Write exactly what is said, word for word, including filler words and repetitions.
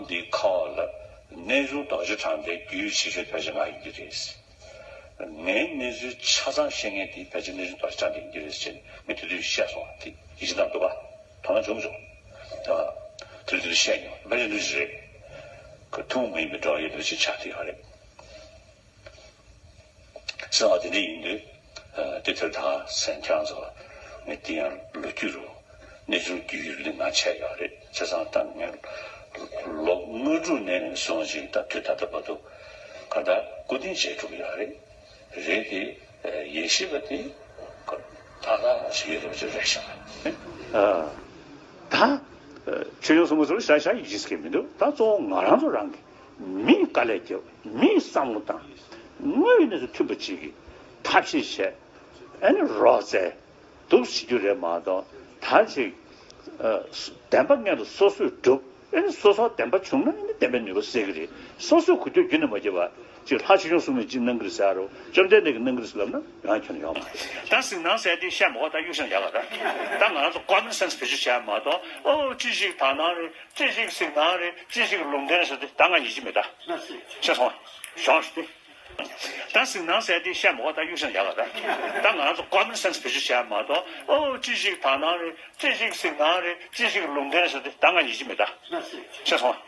འདི་ཁ་བ་ལ་གནས་ཆུང་རྡོ་རྗེ་འཕྲང་སྡེའི་རྒྱུད་ཆེ་ཤོས་ཕལ་ཆེར་ང་ཡིན་གྱི་རེད། ངའི་གནས་ཚུལ་ཆ་ཚང་ཤེས་མཁན་དེ་ཕལ་ཆེར་གནས་ཆུང་རྡོ་རྗེ་འཕྲང་སྡེ་ཡིན་གྱི་རེད་ཟེར་ནས་ངས་དེ་དུས་བཤད་སོང་བ་དེ་ཡིད་ཆེས་གནང་འདུག་ག་དོ་སྣང་བྱུང་མི་བྱུང་། ད་དེ་དུས་བཤད་མྱོང་། ཕལ་ཆེར་འདི་ཞིག་རེད། ཁོ་ཐུན་མོང་མ་ཡིན་པའི་འབྲེལ་བ་ཡོད་པ་ཞིག་ཆགས་བསྡད་ཡོད་རེད། ཟེར་བ་དེ་འདྲ་ཡིན་དུས། ཨ། དེ་དེར་ད་སེམས་ཁྱང་ཚོ་ངས་དེ་ཡང་ལོ་རྒྱུས་རུ་གནས་ཆུང་རྒྱུད་ཡིག་ལ་ང་བྱས་ཡོད་རེད། བྱས་ཙང་ད་ངས་ལོ་ལྔ་དྲུག་ནས་བཟུང་ཞིག་ད་དུས་ད་ལྟ་བར་དུ་ག་ད་སྐུ་རྟེན་བྱས་གྲུབ་ཡོད་རེད། རེད་དེ། ཨ། ཡེ་ཤེས་པ་དེ་ཏག་ཏག་ཞིག་ཡོད་རེད་པ་ཅིག་རེད་ཤག་ཨ། ད་ཆོས་སྐྱོང་སྲུང་མ་ཚོར་ཤ་ཤ་ཡིད་ཆེས་ཀྱི་མི་འདུག་ད་གཙོ་བོ་ང་རང་ཚོ་རང་གི་མིས་དཀའ་ལས་བརྒྱབ། མིས་བསམ་བློ་བཏང་། དངོས་ཡོད་གནས་ཚུལ་མཐུན་པ་ཅིག་གི་ཐབས་ཤེས་བྱས། ཨ་ནི་རོགས་བཙལ་འདུག་བྱེད་རྒྱུ་རེད་མ་གཏོགས། ད་ཅིག་ཨ། བདེན་པ་མངོན་དུ་སོ་སོས་སྒྲུབ། ཨ་ནི་སོ་སོར་བདེན་པ་བྱུང་ན་ཨ་ནི་བདེན་པའི་ནུས་པ་སད་ཀྱི་རེད། སོ་སོས་གོ་ཐོས་རྒྱུན་ནས་མ་བརྗེད་པ་ཅིག་ལྷ་ཆོས་སྐྱོང་སྲུང་མས་ཅིག་གནང་གི་རེད་ཟེར་རོ། བཅོམ་ལྡན་འདས་ཀྱིས་གནང་གི་རེད་ཟེར་ལབ་ན་ཡོང་ཡ་ཁྱོན་ནས་ཡོད་མ་རེད། ད་གཟིགས་སྣང་ཟེར་དེ་བཤད་མ་དགོས། ད་གཡུག་ཤང་ཡག་ག་ད་ད་ང་རང་ཚོ་common sense་བེད་སྤྱོད་བྱས་མ་གཏོགས། ཨོ་ཅི་ཞིག་དག་སྣང་རེད། ཅི་ཞིག་གཟིགས་སྣང་རེད། ཅི་ཞིག་ལུང་བསྟན་ཟེར་དེ་ད་ང་ཡིད་ཆེས་མེད་ད། ཤེས་སོང་། གཞོན་ཞིག་སྟེ། ད་གཟིགས་སྣང་ཟེར་དེ་བཤད་མ་དགོས། ད་གཡུག་ཤང་ཡག་ག་ད་ད་ང་རང་ཚོ་common sense་བེད་སྤྱོད་བྱས་མ་གཏོགས། ཨོ་ཅི་ཞིག་དག་སྣང་རེད། ཅི་ཞིག་གཟིགས་སྣང་རེད། ཅི་ཞིག་ལུང་བསྟན་ཟེར་དེ་ད་ང་ཡིད་ཆེས་མེད་ད། ཤེས་སོང་།